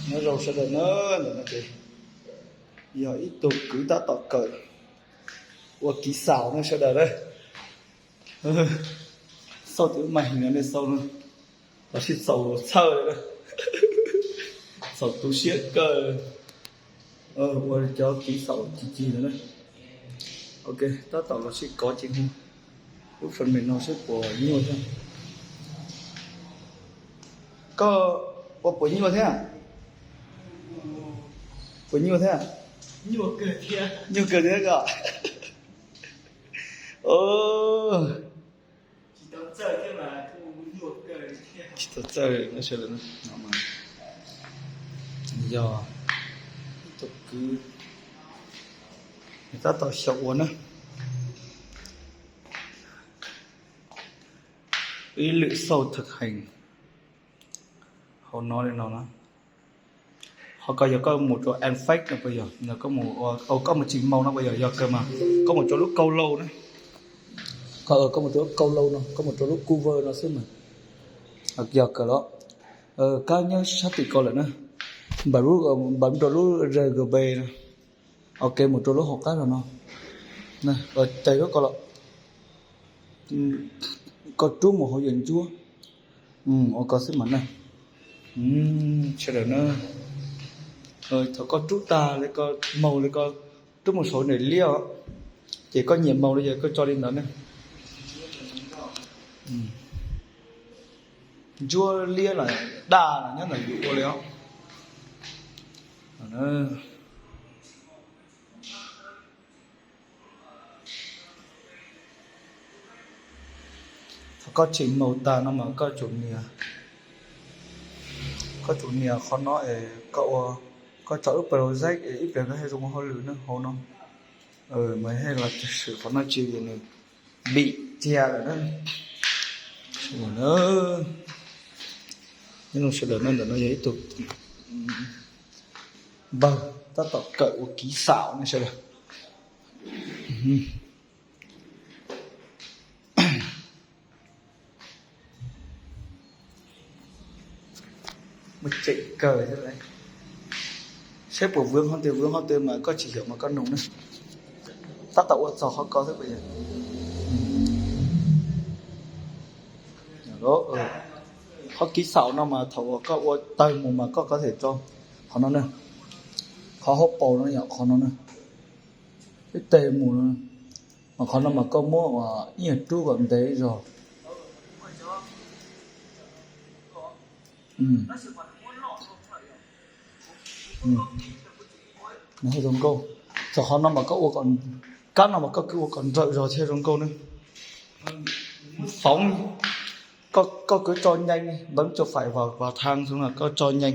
Nyob zoo sawv daws na, ntawm no ces yog ib tug kwv tab tom kawm ua kiv xaus na sawv daws na. Xauj tus mas heev no nej xauj no, los sis xaus txhawj li na, xaus tu siab kawg, ua cov kiv xaus ci ci no na. Ok, tab tom los sis kov ces hu lub phần mềm no seb puas nyuaj thiab. Koj ua puas nyuaj thiab? Puas nyuaj thiab? Nyuaj kawg thiab koj. Tsis tau txawj no sawv daws, no mas yog ib tug kwv tab tom xyaum ua na. Ib lwm xauj thực hành hauv no li no na. Ho koj yog koj mus rau effect no puas yog, koj mus tsis maus no puas yog, yog kawg mas koj mus rau lub câu lâu na. Koj mus rau lub câu lâu no, koj mus rau lub cover no xwb mas yog kawg los. Kab nyob sab tim ko lawm na. Npam rau lub R G B no. Ok, mus rau lub hauv qab no. Tais rub ko los, koj rub mus hauv yam ncuab. Ua ko xwb mas na. Sawv daws na, thaum koj rub tag li ko, maus li ko, rub mus saum daim liab os, ces koj nyiam maus li cas koj tso li ntawd na. Ncuab liab los daj los nyob ntawm yus ua li os. Thaum koj tsim maus tag no mas koj tsum nias, koj tsum nias qhov no es koj ua, koj tso wb project es ib pliag koj thiaj zoo ua hauj lwm na hauv no. Mas thiaj los swm qhov no tsis vim nws bim tiag lawm na. Nyob zoo sawv daws na, ntawm no yog ib tug npawg tab tom kawm ua kiv xaus ne sawv daws. Muaj ceem kawg thiab. Saib puas vwv qhov twg, vwv qhov twg mas koj tsis xyaum mas koj nug na. Tab tom ua txog qhov ko xwb. Qhov kiv xaum no mas thaum uas koj ua tawg mus mas koj có thể tso qhov no na, qhov hauv paus no yom, qhov no na, ib teg mus no. Mas qhov no mas koj muab ib nyuag rub kom ntev zog. Zoo nkauj. Txog qhov no mas koj ua, kab no mas koj kwv ua kom nrawm zog thiaj zoo nkauj ne. Foov, koj kwv tso nyees, bấm chuột phải vào, vào thang xuống là koj tso nyees.